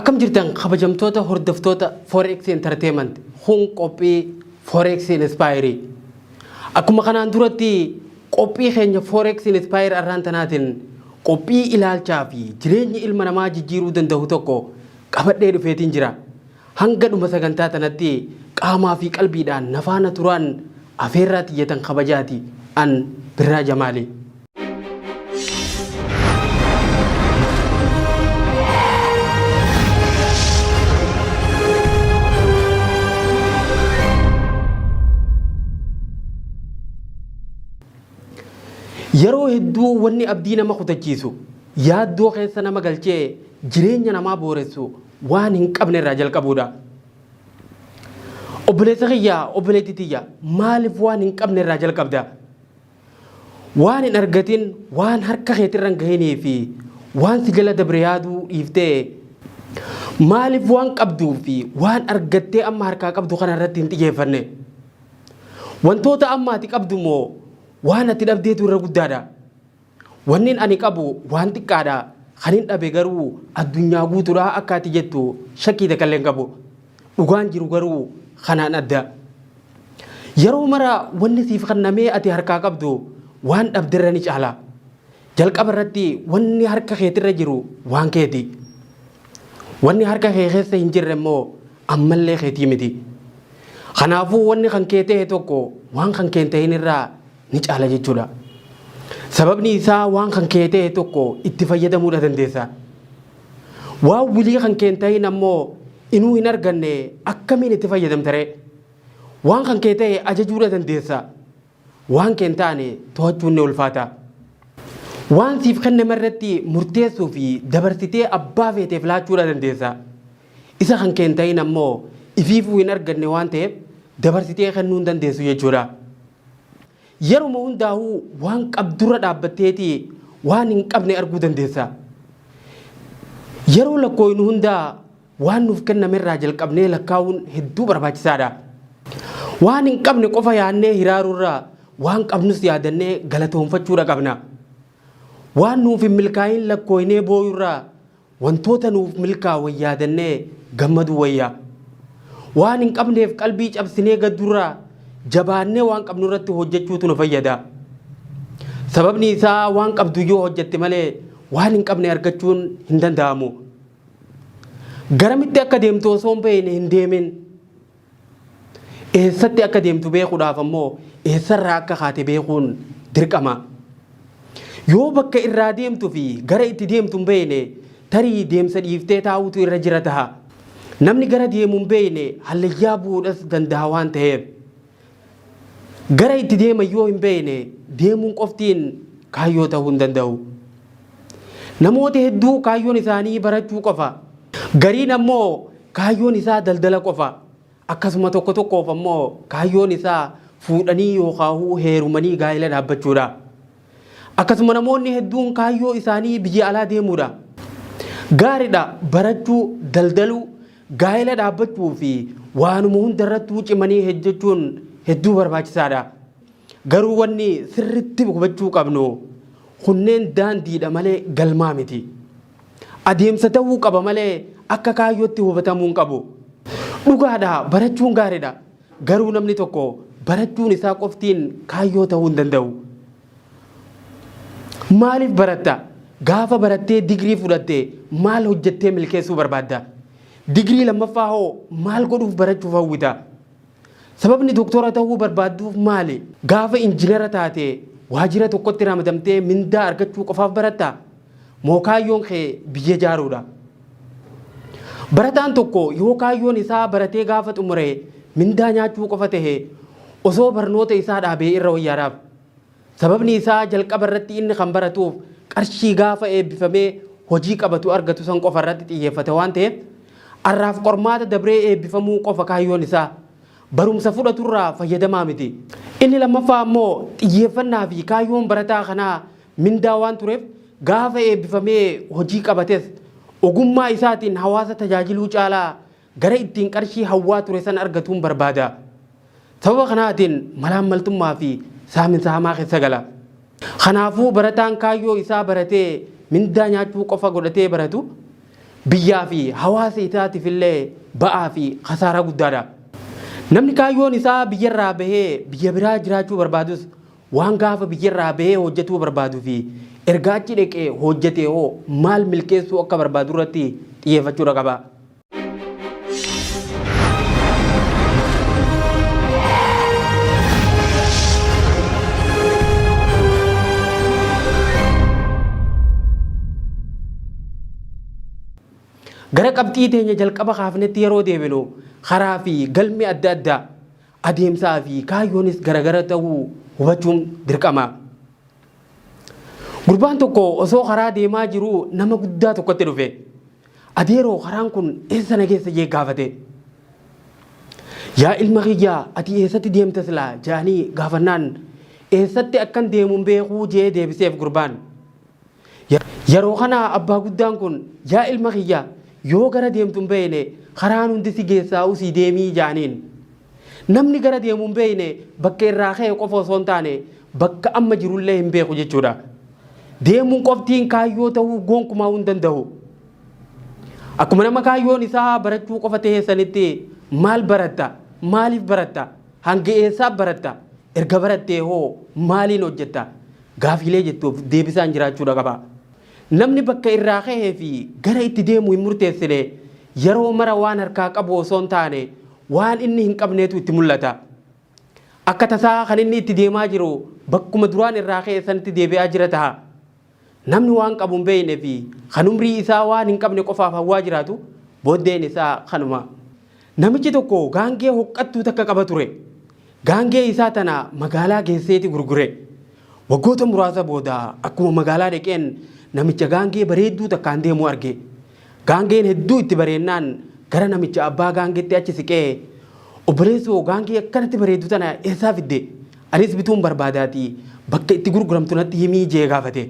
Akkam jirtan kabajamtoota hordoftoota Forex Entertainment kun qophii Forex Inspire. Akkuma kanaan duratti qophii keenya Forex Inspire arraan tanaatiin qophii ilaalchaa fi jireenya ilma namaa jijjiiruu danda'u tokko qabadhee dhufeetiin jira. Hanga dhuma sagantaa tanatti qaamaa fi qalbiidhaan na faana turaan afeerraa tiyya tan kabajaati. An Birraa Jamaali. Yeroo hedduu wanni abdii nama kutachiisu, yaaddoo keessa nama galchee jireenya namaa booressu waan hin qabne irraa jalqabuudha. Obboleessa kiyya, obboleettii tiyya, maaliif waan hin qabne irraa jalqabda? Waan hin argatin, waan harka keetirra hin gahinii fi waan si jala dabre yaaduu dhiiftee maaliif waan qabduu fi waan argattee amma harkaa qabdu kana irratti hin xiyyeeffanne? Wantoota amma ati qabdu moo waan ati dhabdeetu irra guddaadha? Wannin ani qabu waan xiqqaadha, kanin dhabe garuu addunyaa guutuudha akka ati jettu shakkii takkallee hin qabu. Dhugaan jiru garuu kanaan adda. Yeroo mara wanni siif kennamee ati harkaa qabdu waan dhabderra ni caala. Jalqaba irratti wanni harka keetirra jiru waan keeti. Wanni harka kee keessa hin jirre immoo ammallee keetii miti. Kanaafuu wanni kan kee ta'e tokko waan kan kee hin ta'in irraa ni caala jechuudha. Sababni isaa waan kan kee ta'e tokko itti fayyadamuudha dandeessa. Waan wilii kan kee hin ta'in ammoo inuu hin arganne akkamiin itti fayyadamta ree? Waan kan kee ta'e ajajuudha dandeessa. Waan kee hin taane to'achuun ni ulfaata. Waan siif kenname irratti murteessuu fi dabarsitee abbaa feeteef laachuudha dandeessa. Isa kan kee hin ta'in ammoo ifiifuu hin arganne waan ta'eef dabarsitee kennuu hin dandeessu jechuudha. Yeruma hundaahuu waan qabdurra dhaabbatteeti waan hin qabne arguu dandeessa. Yeroo lakkooynu hundaa waan nuuf kennamerraa jalqabnee lakkaa'uun hedduu barbaachisaadha. Waan hin qabne qofa yaadnee hiraarurra waan qabnus yaadannee galatoonfachuudha qabna. Waan nuuf hin milkaa'in lakkooynee booyurra Wantoota nuuf milkaawan yaadannee gammaduu wayya. Waan hin qabneef qalbii cabsinee gaddurra jabaannee waan qabnurratti hojjechuutu nu fayyada. Sababni isaa waan qabdu yoo hojjette malee waan hin qabne argachuun hin danda'amu. Garamitti akka deemtu osoo hin beekne hin deemin. Eessatti akka deemtu beekuudhaaf ammoo eessarraa akka kaate beekuun dirqama. Yoo bakka irraa deemtu fi gara itti deemtu hin beekne tarii deemsa dhiiftee taa'uutu irra jira taha. Namni gara deemu hin beekne hallayyaa bu'uudhas danda'a waan ta'eef. Gara itti deeman yoo hin beekne deemuun qoftiin kaayyoo ta'uu hin danda'u. Namoota hedduu kaayyoon isaanii barachuu qofa. Gariin ammoo kaayyoon isaa daldala qofa. Akkasuma tokko tokkoof ammoo kaayyoon isaa fuudhanii yookaahuu heerumanii gaa'ela dhaabbachuudha. Akkasuma namoonni hedduun kaayyoo isaanii biyya alaa deemuudha. Gaaridha barachuu, daldaluu, gaa'ela dhaabbachuu fi waanuma hundarrattuu cimanii hojjechuun hedduu barbaachisaadha. Garuu wanni sirritti hubachuu qabnu kunneen daandiidha malee galmaa miti. Adeemsa ta'uu qaba malee akka kaayyootti hubatamuu hin qabu. Dhugaadha barachuun gaaridha. Garuu namni tokko barachuun isaa qoftiin kaayyoo ta'uu hin danda'u. Maaliif baratta? Gaafa barattee digirii fudhatte maal hojjettee milkeessuu barbaadda? Digirii lammaffaa hoo maal godhuuf barachuuf hawwita? Sababni doktora ta'uu barbaadduuf maali? Gaafa injinara taate waajjira tokkotti ramadamtee mindaa argachuu qofaaf barattaa? Moo kaayyoon kee biyya ijaaruudha? Barataan tokko yoo kaayyoon isaa baratee gaafa xumure mindaa nyaachuu qofa ta'e osoo barnoota isaa dhaabee irra wayyaadhaaf. Sababni isaa jalqaba irratti inni kan baratuuf qarshii gaafa eebbifamee hojii qabatu argatu san qofa irratti xiyyeeffate waan ta'eef arraaf qormaata dabree eebbifamuu qofa kaayyoon isaa. Barumsa fudhaturraa fayyadamaa miti. Inni lammaffaa ammoo xiyyeeffannaa fi kaayyoon barataa kanaa mindaa waan tureef gaafa eebbifamee hojii qabates ogummaa isaatiin hawaasa tajaajiluu caalaa gara ittiin qarshii hawwaa ture san argatuun barbaada. Sababa kanaatiin malaammaltummaa fi saaminsa hamaa keessa gala. Kanaafuu barataan kaayyoo isaa baratee mindaa nyaachuu qofa godhatee baratu Biyyaa fi hawaasa isaatiif illee ba'aa fi khasaaraa guddaadha. Namni kaayyoon isaa biyyarraa bahee biyya biraa jiraachuu barbaadus waan gaafa biyyarraa bahee hojjatuu barbaadu fi erga achi dhaqee hojjatee hoo maal milkeessuu akka barbaadu irratti xiyyeeffachuudha qaba. Gara qabxii teenya jalqaba kaafnetti yeroo deebinu karaa fi galmi adda adda, adeemsaa fi kaayyoonis garagara ta'uu hubachuun dirqama. Gurbaan tokko osoo karaa deemaa jiruu nama guddaa tokkotti dhufe. Adeeroo karaan kun eessa na geessa jee gaafate. Yaa ilma kiyya ati eessatti deemta silaa jedhanii gaafannaan eessatti akkan deemu hin beekuu jee deebiseef gurbaan. Yeroo kana abbaa guddaan kun yaa ilma kiyya yoo gara deemtu hin beekne karaan hundi si geessaa usii deemii jedhaniin. Namni gara deemu hin beekne bakka irraa ka'e qofa osoo hin taane bakka amma jirullee hin beeku jechuudha. Deemuun qoftiin kaayyoo ta'uu gonkumaa hin danda'u. Akkuma nama kaayyoon isaa barachuu qofa ta'e sanitti maal baratta? Maaliif baratta? Hanga eessaa baratta? Erga barattee hoo maaliin hojjetta? Gaafiilee jettuuf deebisaan jiraachuudha qaba. Namni bakka irraa ka'ee fi gara itti deemu hin murteessine yeroo mara waan harkaa qabu osoo hin taane waan inni hin qabneetu itti mul'ata. Akka tasaa kan inni itti deemaa jiru bakkuma duraan irraa ka'e sanitti deebi'aa jira taha. Namni waan qabu hin beekne fi kan umrii isaa waan hin qabne qofaaf hawwaa jiraatu booddeen isaa kanuma. Namichi tokko gaangee hoqqattuu takka qaba ture. Gaangee isaa tana magaalaa geesseeti gurgure. Waggoota muraasa booda akkuma magaalaa dhaqeen namicha gaangee bareedduu takkaan deemu arge. Gaangeen hedduu itti bareennaan gara namicha abbaa gaangeetti achi siqee obboleessoo gaangee akkanatti bareeddu tana eessaa fidde? Anis bituun barbaadaatii bakka itti gurguramtu natti himii jee gaafate.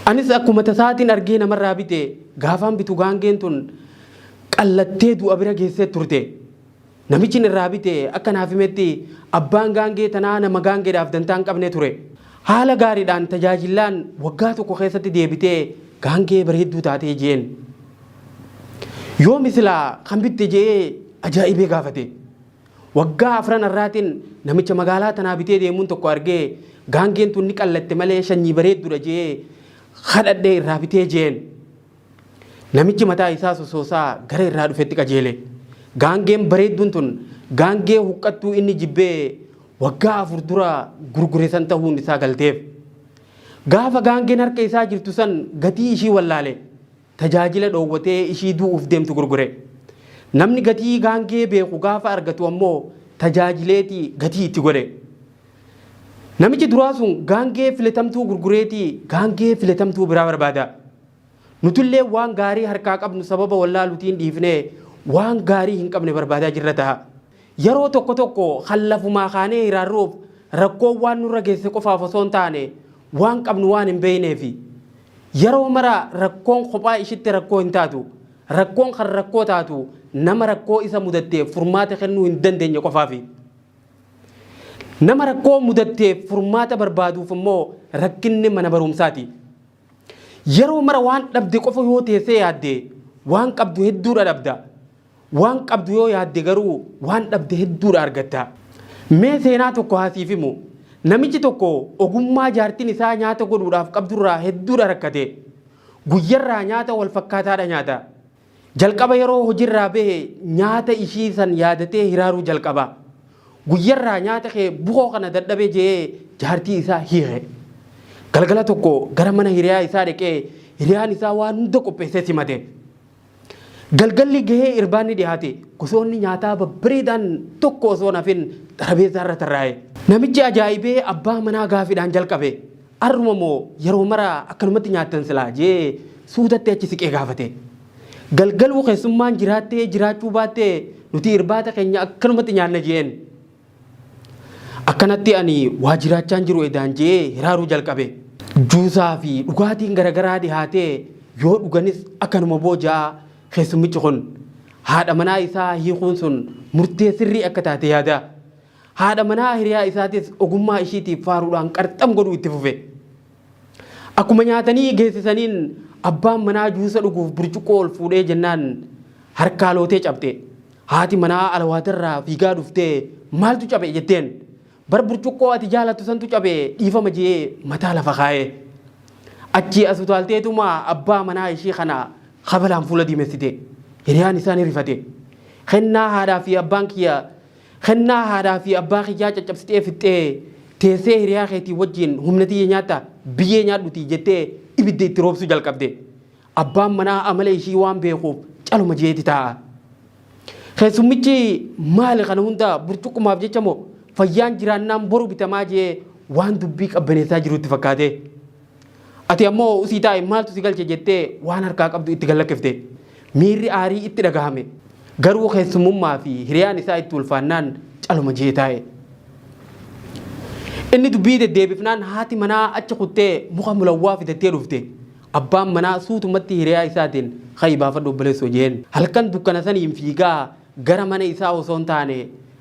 Anis akkuma tasaatiin argee namarraa bite gaafaan bitu gaangeen tun qallattee du'a bira geessee turte. Namichin irraa bite akka naaf himetti abbaan gaangee tanaa nama gaangeedhaaf dantaa hin qabne ture. Haala gaariidhaan tajaajillaan waggaa tokko keessatti deebitee gaangee bareedduu taatee jeen. Yoomi silaa kan bitte je'ee ajaa'ibee gaafate. Waggaa afran har'aatiin namicha magaalaa tanaa bitee deemuun tokko argee gaangeen tun ni qallatte malee shanyii bareedduudha je'ee kadhadhee irraa bitee jeen. Namichi mataa isaa sosoosaa gara irraa dhufetti qajeele. Gaangeen bareedduun tun gaangee huqqattuu inni jibbee waggaa 4 dura gurgure san tahuun isaa galteef. Gaafa gaangeen harka isaa jirtu san gatii ishii wallaale. Tajaajila dhoowwatee ishii du'uuf deemtu gurgure. Namni gatii gaangee beeku gaafa argatu ammoo tajaajileeti gatii itti godhe. Namichi duraa sun gaangee filatamtuu gurgureeti gaangee filatamtuu biraa barbaada. Nutillee waan gaarii harkaa qabnu sababa wallaaluutiin dhiifnee waan gaarii hin qabne barbaadaa jirra taha. Yeroo tokko tokko kan lafumaa kaanee hiraarruuf rakkoon waan nurra geesse qofaaf osoo hin taane waan qabnu waan hin beekneefi. Yeroo mara rakkoon kophaa ishitti rakkoo hin taatu. Rakkoon kan rakkoo taatu nama rakkoo isa mudatteef furmaata kennuu hin dandeenye qofaafi. Nama rakkoo mudatteef furmaata barbaaduuf immoo rakkinni mana barumsaati. Yeroo mara waan dhabde qofa yoo teessee yaadde waan qabdu hedduudha dhabda. Waan qabdu yoo yaadde garuu waan dhabde hedduudha argatta. Mee seenaa tokko haa siif himu. Namichi tokko ogummaa jaartin isaa nyaata godhuudhaaf qabdurraa hedduudha rakkate. Guyyarraa nyaata wal fakkaataadha nyaata. Jalqaba yeroo hojirraa bahe nyaata ishii san yaadatee hiraaruu jalqaba. Guyyarraa nyaata kee bukoo kana dadhabe je'ee jaartii isaa hiike. Galgala tokko gara mana hiriyaa isaa dhaqee hiriyaan isaa waan hunda qopheessee simate. Galgalli gahee irbaanni dhiyaate gosoonni nyaataa babbareedaan tokko osoo hin hafin xarabeessaa irra tarraa'e. Namichi ajaa'ibee abbaa manaa gaafidhaan jalqabe. Arruma moo yeroo mara akkanumatti nyaattan silaa je'ee suutatti achi siqee gaafate. Galgaluu keessummaan jiraattee jiraachuu baattee nuti irbaata keenya akkanumatti nyaanna je'een. Akkanatti ani waa jiraachaan jiru edaan je'ee hiraaruu jalqabe. Juusaa fi dhugaatiin garagaraa dhihaatee yoo dhuganis akkanuma booja'a keessummichi kun. Haadha manaa isaa hiikuun sun murtee sirrii akka taate yaada. Haadha manaa hiriyaa isaatis ogummaa ishiitiif faaruudhaan qarxam godhuu itti fufe. Akkuma nyaatanii geessisaniin Abbaan manaa juusa dhuguuf burcuqqoo ol fuudhee jennaan harkaa lootee cabxe. Haati manaa alawaatarraa fiigaa dhuftee maaltu cabe jetteen. Bar burcuqqoo ati jaalattu santu cabe dhiifama je'ee mataa lafa kaaye. Achii as utaalteetuma abbaa manaa ishii kana kabalaan fuula diimessite. Hiriyaan isaa ni rifate. Kennaa haadhaa fi abbaan kiyya kennaa haadhaa fi abbaa kiyyaa caccabsitee fixxee teessee hiriyaa keetii wajjin humna tiyya nyaatta biyyee nyaadhutii jettee ibidda itti roobsuu jalqabde. Abbaan manaa amala ishii waan beekuuf caluma je'eeti taa'a. Keessummichi maali kana hunda burcuqqumaaf jecha moo fayyaan jiraannaan boru bitamaa je'ee waan dubbii qabbaneessaa jiru itti fakkaate. Ati ammoo usii taa'i maaltu si galche jettee waan harkaa qabdu itti gallakkifte. Miirri aarii itti dhagahame. Garuu keessummummaa fi hiriyaan isaa itti ulfaannaan caluma je'ee taa'e. Inni dubbii deddeebifnaan haati manaa achi kuttee muka mulawwaa fidattee dhufte. Abbaan manaa suutumatti hiriyaa isaatiin ka'i baafadhu obboleessoo jeen. Halkan dukkana saniin fiigaa gara mana isaa osoo hin taane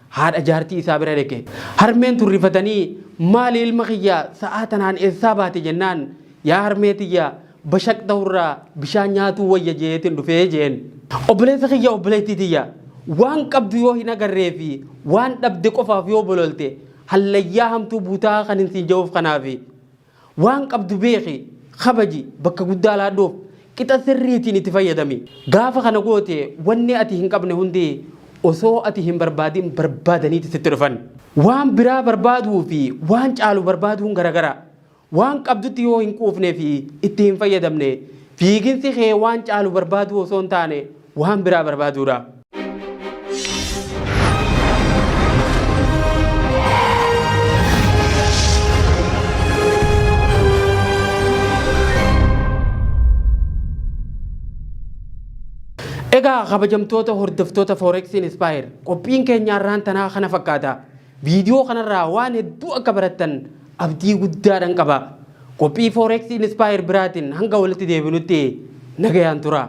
haadha jaartii isaa bira dhaqe. Harmeen tun rifatanii maali ilma kiyya sa'aa tanaan eessaa baate jennaan yaa harmee tiyya bashaq ta'urraa bishaan nyaatuu wayya jeetin dhufee jeen. Obboleessa kiyya obboleettii tiyya waan qabdu yoo hin agarree fi waan dhabde qofaaf yoo bololte hallayyaa hamtuu buutaa kan hin siin ja'uuf kanaafi. Waan qabdu beeki, kabaji, bakka guddaa laadhuuf, qixa sirriitiin itti fayyadami. Gaafa kana goote wanni ati hin qabne hundi osoo ati hin barbaadin barbaadaniiti sitti dhufan. Waan biraa barbaaduu fi waan caalu barbaaduun garagara. Waan qabdutti yoo hin quufne fi itti hin fayyadamne fiiginsi kee waan caalu barbaaduu osoo hin taane waan biraa barbaaduudha. Egaa kabajamtoota hordoftoota Forex Inspire qophiin keenya har'aan tanaa kana fakkaata. Viidiyoo kanarraa waan hedduu akka barattan abdii guddaadhan qaba. Qophii Forex Inspire biraatiin hanga walitti deebinutti nagayaan tura.